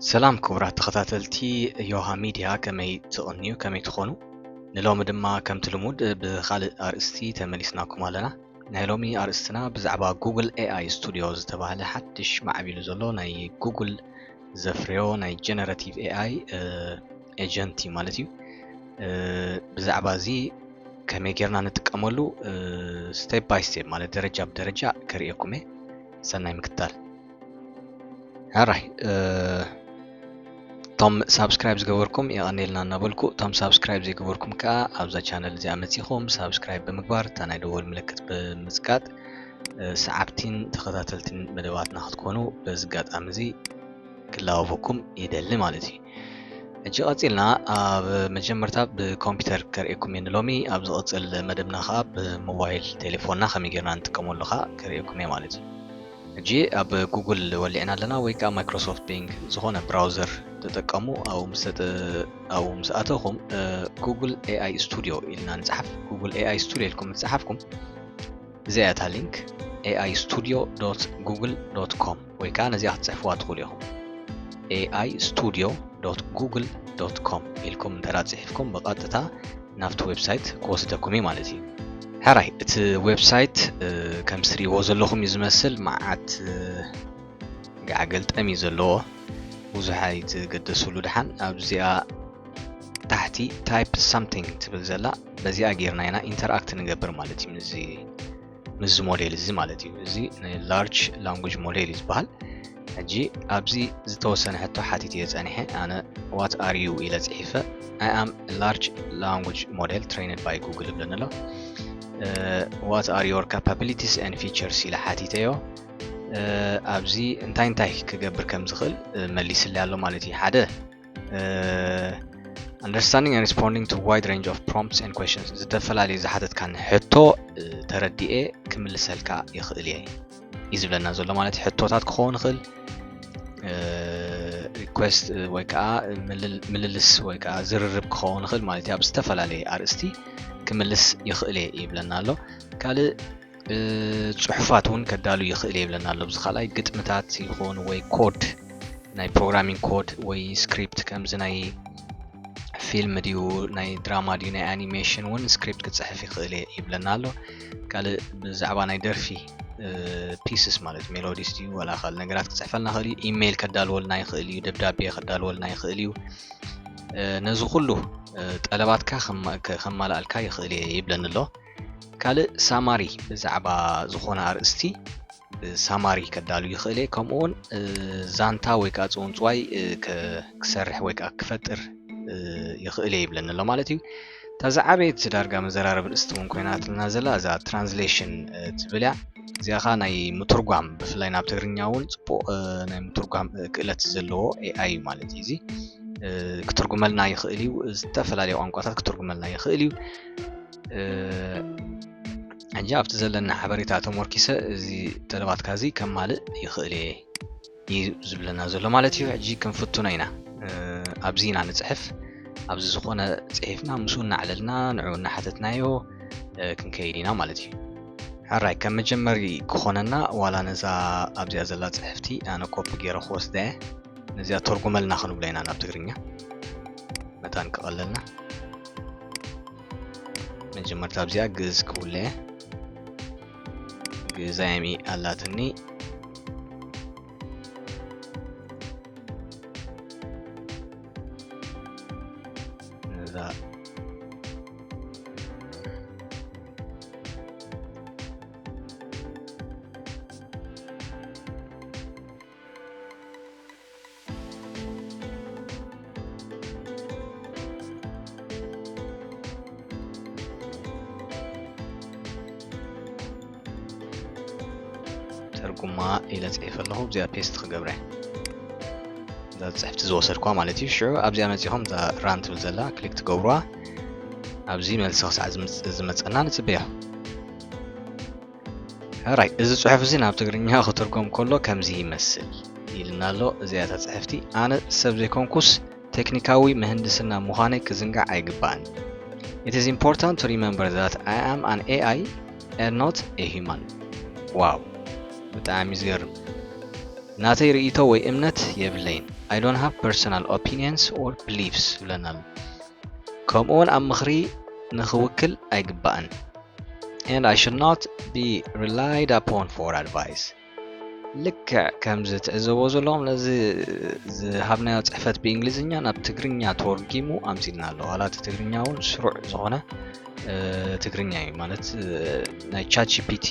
ሰላም ክቡራት ተኸታተልቲ ዮሃ ሚድያ፣ ከመይ ትቕንዩ፣ ከመይ ትኾኑ? ንሎሚ ድማ ከምቲ ልሙድ ብኻልእ ኣርእስቲ ተመሊስናኩም ኣለና። ናይ ሎሚ ኣርእስትና ብዛዕባ ጉግል ኤኣይ ስቱድዮ ዝተባህለ ሓድሽ ማዕቢሉ ዘሎ ናይ ጉግል ዘፍርዮ ናይ ጀነራቲቭ ኤኣይ ኤጀንት እዩ ማለት እዩ። ብዛዕባ እዚ ከመይ ጌርና ንጥቀመሉ ስቴፕ ባይ ስቴፕ ማለት ደረጃ ብደረጃ ከርእየኩም እየ። ሰናይ ምክትታል። ሕራይ እቶም ሳብስክራይብ ዝገበርኩም የቐኔልና እናበልኩ፣ እቶም ሳብስክራይብ ዘይገበርኩም ከዓ ኣብዛ ቻነል እዚኣ መፂኹም ሳብስክራይብ ብምግባር እታ ናይ ደወል ምልክት ብምፅቃጥ ሰዓብቲን ተኸታተልቲን መደባትና ክትኮኑ በዚ ኣጋጣሚ እዚ ክላበበኩም ይደሊ ማለት እዩ። ሕጂ ቀፂልና ኣብ መጀመርታ ብኮምፒውተር ከርእየኩም እየ ንሎሚ። ኣብ ዝቕፅል መደብና ከዓ ብሞባይል ቴሌፎንና ከመይ ጌርና ንጥቀመሉ ከዓ ከርእየኩም እየ ማለት እዩ። ሕጂ ኣብ ጉግል ወሊዕና ኣለና ወይ ከዓ ማይክሮሶፍት ቢንግ ዝኾነ ብራውዘር ተጠቀሙ። ኣብኡ ምስ ኣተኹም ጉግል ኤኣይ ስቱድዮ ኢልና ንፅሓፍ። ጉግል ኤኣይ ስቱድዮ ኢልኩም ምስ ፀሓፍኩም እዚኣ እያ እታ ሊንክ ኤኣይ ስቱድዮ ዶት ጉግል ዶት ኮም ወይ ከዓ ነዚኣ ክትፅሕፍዋ ትኽእሉ ኢኹም። ኤኣይ ስቱድዮ ዶት ጉግል ዶት ኮም ኢልኩም እንተ ጽሒፍኩም ብቐጥታ ናብቲ ዌብሳይት ክወስደኩም እዩ ማለት እዩ። ሕራይ እቲ ዌብሳይት ከም ትሪእዎ ዘለኹም እዩ ዝመስል። መዓት ገዓገልጠም እዩ ዘለዎ። ብዙሕ ኣይትገደስሉ። ድሓን ኣብዚኣ ታሕቲ ታይፕ ሳምቲንግ ትብል ዘላ በዚኣ ጌርና ኢና ኢንተርኣክት ንገብር ማለት እዩ። ምስዚ ሞዴል እዚ ማለት እዩ። እዚ ናይ ላርጅ ላንጉጅ ሞዴል እዩ ዝበሃል። ሕጂ ኣብዚ ዝተወሰነ ሕቶ ሓቲት እየ ጸኒሐ። ኣነ what are you ኢለ ጽሒፈ I am large language model trained by Google ይብለኒ ኣሎ። What are your capabilities and features ኢለ ሓቲተዮ። ኣብዚ እንታይ እንታይ ክገብር ከም ዝኽእል መሊስሊ ኣሎ ማለት እዩ። ሓደ understanding and responding to wide range of prompts and questions፣ ዝተፈላለዩ ዝሓተትካኒ ሕቶ ተረዲኤ ክምልሰልካ ይኽእል እየ እዩ ዝብለና ዘሎ ማለት እዩ። ሕቶታት ክኸውን ይኽእል፣ ሪኩዌስት ወይ ከዓ ምልልስ ወይ ከዓ ዝርርብ ክኸውን ይኽእል ማለት እዩ። ኣብ ዝተፈላለየ ኣርእስቲ ክምልስ ይኽእል እየ ይብለና ኣሎ። ካልእ ፅሑፋት እውን ከዳሉ ይኽእል እየ ይብለና ኣሎ። ብዚ ካልኣይ ግጥምታት ይኹን ወይ ኮድ ናይ ፕሮግራሚንግ ኮድ ወይ ስክሪፕት ከምዚ ናይ ፊልም ድዩ ናይ ድራማ ድዩ ናይ ኣኒሜሽን እውን ስክሪፕት ክፅሕፍ ይኽእል እየ ይብለና ኣሎ። ካልእ ብዛዕባ ናይ ደርፊ ፒስስ ማለት ሜሎዲስ ድዩ ዋላ ካልእ ነገራት ክፅሕፈልና ይኽእል እዩ። ኢሜይል ከዳልወልና ይኽእል እዩ። ደብዳቤ ከዳልወልና ይኽእል እዩ። ነዚ ኩሉ ጠለባትካ ከማልኣልካ ይኽእል እየ ይብለኒ ኣሎ። ካልእ ሳማሪ ብዛዕባ ዝኾነ ኣርእስቲ ሳማሪ ከዳሉ ይኽእል እየ። ከምኡ እውን ዛንታ ወይ ከዓ ፅውንፅዋይ ክሰርሕ ወይ ከዓ ክፈጥር ይኽእል እየ ይብለኒ ኣሎ ማለት እዩ። እታ ዝዓበየት ዳርጋ መዘራረቢ ርእስቲ እውን ኮይናትልና ዘላ እዛ ትራንስሌሽን ትብል እያ። እዚኣ ኸዓ ናይ ምትርጓም ብፍላይ ናብ ትግርኛ እውን ፅቡቕ ናይ ምትርጓም ክእለት ዘለዎ ኤኣይ እዩ ማለት እዩ። እዚ ክትርጉመልና ይኽእል እዩ፣ ዝተፈላለዩ ቋንቋታት ክትርጉመልና ይኽእል እዩ። ሕጂ ኣብቲ ዘለና ሓበሬታ ተሞርኪሰ እዚ ጠለባትካ እዚ ከማልእ ይኽእል እየ እዩ ዝብለና ዘሎ ማለት እዩ። ሕጂ ክንፍትኖ ኢና። ኣብዚ ኢና ንፅሕፍ። ኣብዚ ዝኾነ ፅሒፍና ምስኡ እናዕለልና ንዑ እናሓተትናዮ ክንከይድ ኢና ማለት እዩ። ሕራይ ከም መጀመሪ ክኾነና ዋላ ነዛ ኣብዚኣ ዘላ ፅሕፍቲ ኣነ ኮፒ ገይረ ክወስዳ እየ። ነዚኣ ተርጉመልና ክንብሎ ኢና ናብ ትግርኛ መታን ክቐለልና። መጀመርታ ኣብዚኣ ግእዝ ክውለ እየ። ግእዝ ኣየሚ ኣላትኒ። ነዛ ተርጉማ ኢለ ጽሒፈ ኣለኹ። እዚኣ ፔስት ክገብረ እዛ ጽሕፍቲ ዝወሰድኳ ማለት እዩ። ሽዑ ኣብዚኣ መጺኹም እዛ ራን ትብል ዘላ ክሊክ ትገብሩዋ። ኣብዚ መልሲ ክሳዕ ዝመጸና ንጽበዮ። ሕራይ እዚ ጽሑፍ እዚ ናብ ትግርኛ ክትርጎም ከሎ ከምዚ ይመስል ኢልና ኣሎ። እዚኣ እታ ጽሕፍቲ ኣነ ሰብ ዘይኮንኩስ ቴክኒካዊ ምህንድስና ምዃነይ ክዝንጋዕ ኣይግባእን። It is important to remember that I am an A I and not a human። ዋው ብጣዕሚ ዝገርም። ናተይ ርእይቶ ወይ እምነት የብለይን። I don't have personal opinions or beliefs ይብለና ኣሎ። ከምኡውን ኣብ ምኽሪ ንኽውክል ኣይግባእን። And I should not be relied upon for advice. ልክዕ ከምዚ ትዕዘቦ ዘለኹም ነዚ ዝሃብናዮ ጽሕፈት ብእንግሊዝኛ ናብ ትግርኛ ተወርጊሙ ኣምጺልና ኣሎ። ዋላ እቲ ትግርኛ እውን ስሩዕ ዝኾነ ትግርኛ እዩ። ማለት ናይ ቻት ጂ ፒ ቲ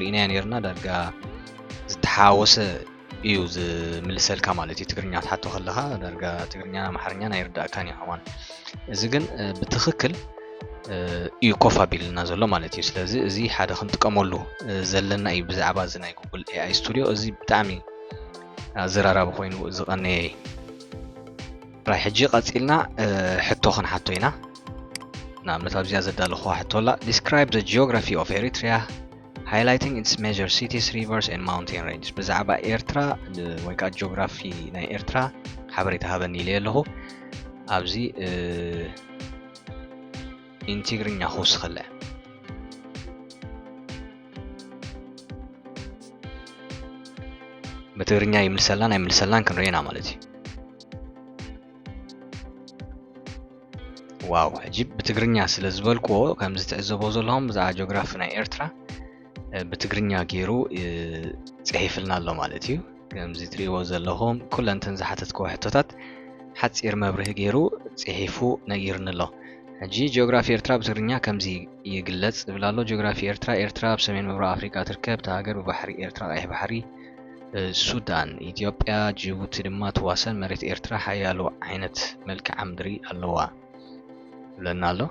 ርኢናዮ ነርና፣ ዳርጋ ዝተሓወሰ እዩ ዝምልሰልካ ማለት እዩ። ትግርኛ ትሓቶ ከለኻ ዳርጋ ትግርኛን ኣምሓርኛን ኣይርዳእካን እዩ ከማን። እዚ ግን ብትኽክል እዩ ኮፍ ኣቢልና ዘሎ ማለት እዩ። ስለዚ እዚ ሓደ ክንጥቀመሉ ዘለና እዩ። ብዛዕባ እዚ ናይ ጉግል ኤ ኣይ ስቱድዮ እዚ ብጣዕሚ ኣዘራራቢ ኮይኑ ዝቐነየ እዩ። ራይ ሕጂ ቀጺልና ሕቶ ክንሓቶ ኢና። ንኣብነት ኣብዚኣ ዘዳለኹዋ ሕቶ ኣላ፣ describe the geography of Eritrea, highlighting its major cities, rivers and mountain range። ብዛዕባ ኤርትራ ወይ ከዓ ጂኦግራፊ ናይ ኤርትራ ሓበሬታ ሃበኒ ኢለ ኣለኹ። ኣብዚ ኢንትግርኛ ክውስኸለ ብትግርኛ ይምልሰላን ኣይምልሰላን ክንርእየና ማለት እዩ። ዋው፣ ሕጂ ብትግርኛ ስለ ዝበልክዎ ከምዚ ትዕዘቦ ዘለኹም ብዛዕባ ጂኦግራፊ ናይ ኤርትራ ብትግርኛ ገይሩ ጽሒፍልና ኣሎ ማለት እዩ። ከምዚ ትርእይዎ ዘለኹም ኩለንተን ዝሓተትክዎ ሕቶታት ሓጺር መብርሂ ገይሩ ጽሒፉ ነጊርኒ ኣሎ። ሕጂ ጂኦግራፊ ኤርትራ ብትግርኛ ከምዚ ይግለጽ ይብል ኣሎ። ጂኦግራፊ ኤርትራ፣ ኤርትራ ኣብ ሰሜን ምብራቕ ኣፍሪቃ ትርከብ። እታ ሃገር ብባሕሪ ኤርትራ፣ ቀይሕ ባሕሪ፣ ሱዳን፣ ኢትዮጵያ፣ ጅቡቲ ድማ ትዋሰን። መሬት ኤርትራ ሓያሎ ዓይነት መልክዓ ምድሪ ኣለዋ ይብለና ኣሎ።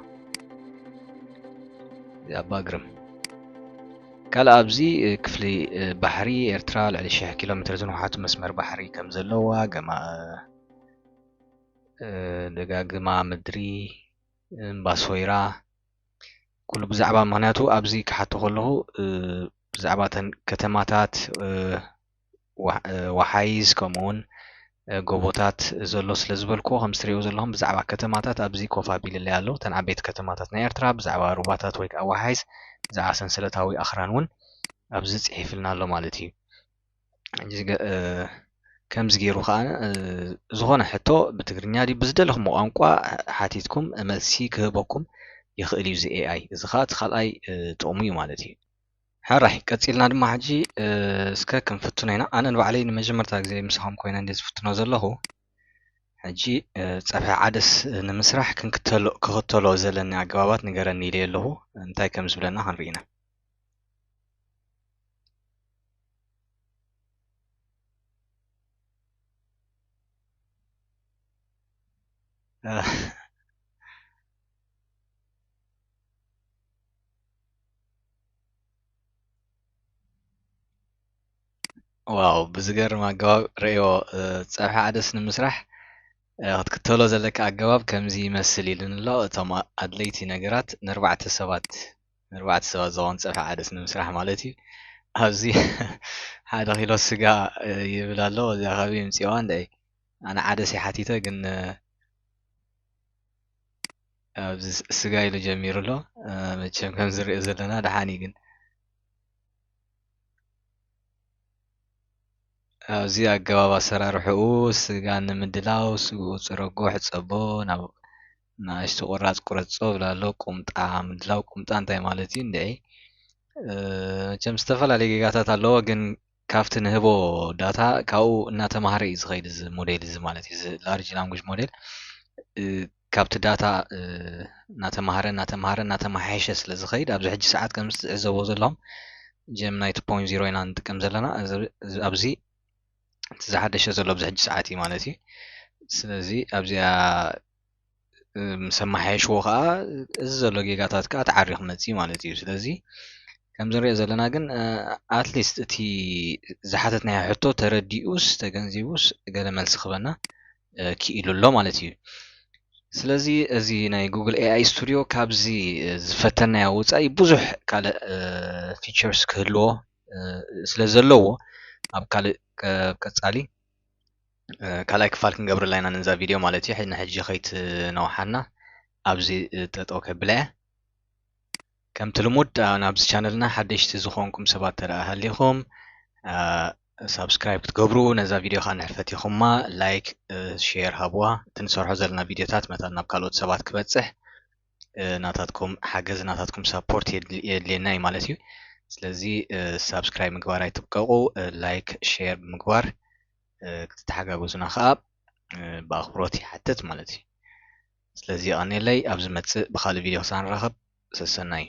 ኣባ ግርም ካልእ ኣብዚ ክፍሊ ባሕሪ ኤርትራ ልዕሊ ሽሕ ኪሎ ሜትር ዝንውሓቱ መስመር ባሕሪ ከም ዘለዋ፣ ገማ ደጋግማ ምድሪ እምባ ሶይራ ኩሉ ብዛዕባ፣ ምኽንያቱ ኣብዚ ክሓቶ ከለኹ ብዛዕባ ተን ከተማታት፣ ወሓይዝ ከምኡውን ጎቦታት ዘሎ ስለ ዝበልክዎ፣ ከም ትሪእዎ ዘለኹም ብዛዕባ ከተማታት ኣብዚ ኮፍ ኣቢልለይ ኣሎ። ተን ዓበይቲ ከተማታት ናይ ኤርትራ፣ ብዛዕባ ሩባታት ወይ ከዓ ወሓይዝ፣ ብዛዕባ ሰንሰለታዊ ኣኽራን እውን ኣብዚ ጽሒፍልና ኣሎ ማለት እዩ። ከምዚ ገይሩ ከዓ ዝኾነ ሕቶ ብትግርኛ ድዩ ብዝደለኹም ቋንቋ ሓቲትኩም መልሲ ክህበኩም ይኽእል እዩ እዚ ኤ ኣይ። እዚ ከዓ እቲ ካልኣይ ጥቕሙ እዩ ማለት እዩ። ሕራይ ቀፂልና ድማ ሕጂ እስከ ክንፍትኖ ኢና። ኣነ ንባዕለይ ንመጀመርታ ግዜ ምሳኹም ኮይነ እንደ ዝፍትኖ ዘለኹ። ሕጂ ፀብሒ ዓደስ ንምስራሕ ክንክተሎ ክኽተሎ ዘለኒ ኣገባባት ንገረኒ ኢለ ኣለኹ። እንታይ ከም ዝብለና ክንርኢ ኢና። ዋው፣ ብዝገርም ኣገባብ ርእዮ። ጸብሒ ዓደስ ንምስራሕ ክትክተሎ ዘለካ ኣገባብ ከምዚ ይመስል ኢሉኒ ኣሎ። እቶም ኣድለይቲ ነገራት ንኣርባዕተ ሰባት ንኣርባዕተ ሰባት ዝኸውን ጸብሒ ዓደስ ንምስራሕ ማለት እዩ። ኣብዚ ሓደ ኪሎ ስጋ ይብል ኣሎ። እዚኣ ካበይ የምጽእዋ እንድዒ? ኣነ ዓደስ እየ ሓቲተ፣ ግን ኣብዚ ስጋ ኢሉ ጀሚሩ ኣሎ። መቸም ከም ዝሪኦ ዘለና ደሓን እዩ፣ ግን ኣብዚ ኣገባብ ኣሰራርሕኡ ስጋ ንምድላው ስግኡ ጽረጎ፣ ሕጸቦ፣ ናብ ንኣሽቱ ቁራጽ ቁረጾ ብላ ኣሎ። ቁምጣ ምድላው፣ ቁምጣ እንታይ ማለት እዩ እንድዒ? መቸም ዝተፈላለየ ጌጋታት ኣለዎ፣ ግን ካብቲ ንህቦ ዳታ ካብኡ እናተማህረ እዩ ዝኸይድ እዚ ሞዴል እዚ ማለት እዩ። እዚ ላርጅ ላንጉጅ ሞዴል ካብቲ ዳታ እናተማህረ እናተማህረ እናተመሓየሸ ስለ ዝኸይድ ኣብዚ ሕጂ ሰዓት ከምዚ ትዕዘቦ ዘለኹም ጀምናይ ቱ ፖይንት ዜሮ ኢና ንጥቀም ዘለና። ኣብዚ እቲ ዝሓደሸ ዘሎ ኣብዚ ሕጂ ሰዓት እዩ ማለት እዩ። ስለዚ ኣብዚኣ ምስ ኣመሓየሽዎ ከዓ እዚ ዘሎ ጌጋታት ከዓ ተዓሪኹ መፅእ ማለት እዩ። ስለዚ ከምዚ ንሪኦ ዘለና ግን ኣትሊስት እቲ ዝሓተትናዮ ሕቶ ተረዲኡስ ተገንዚቡስ ገለ መልሲ ክበና ክኢሉ ኣሎ ማለት እዩ። ስለዚ እዚ ናይ ጉግል ኤ ኣይ ስቱዲዮ ካብዚ ዝፈተናዮ ወፃኢ ብዙሕ ካልእ ፊቸርስ ክህልዎ ስለ ዘለዎ ኣብ ካልእ ቀፃሊ ካልኣይ ክፋል ክንገብረላ ኢና ነዛ ቪድዮ ማለት እዩ። ንሕጂ ከይትነውሓና ኣብዚ ጠጠው ከብላ እየ። ከምቲ ልሙድ ናብዚ ቻነልና ሓደሽቲ ዝኾንኩም ሰባት ተደኣ ሃሊኹም ሳብስክራይብ ክትገብሩ፣ ነዛ ቪድዮ ከዓ ንሕፈት ኢኹማ ላይክ፣ ሼር ሃብዋ። እቲ ንሰርሖ ዘለና ቪድዮታት መታን ናብ ካልኦት ሰባት ክበፅሕ ናታትኩም ሓገዝ፣ ናታትኩም ሳፖርት የድልየና እዩ ማለት እዩ። ስለዚ ሳብስክራይብ ምግባር ኣይትብቀቑ። ላይክ ሼር ብምግባር ክትተሓጋገዙና ከዓ ብኣኽብሮት ይሓትት ማለት እዩ። ስለዚ ኣኔለይ ኣብ ዝመፅእ ብካልእ ቪድዮ ክሳብ ንራኸብ ሰሰናዩ።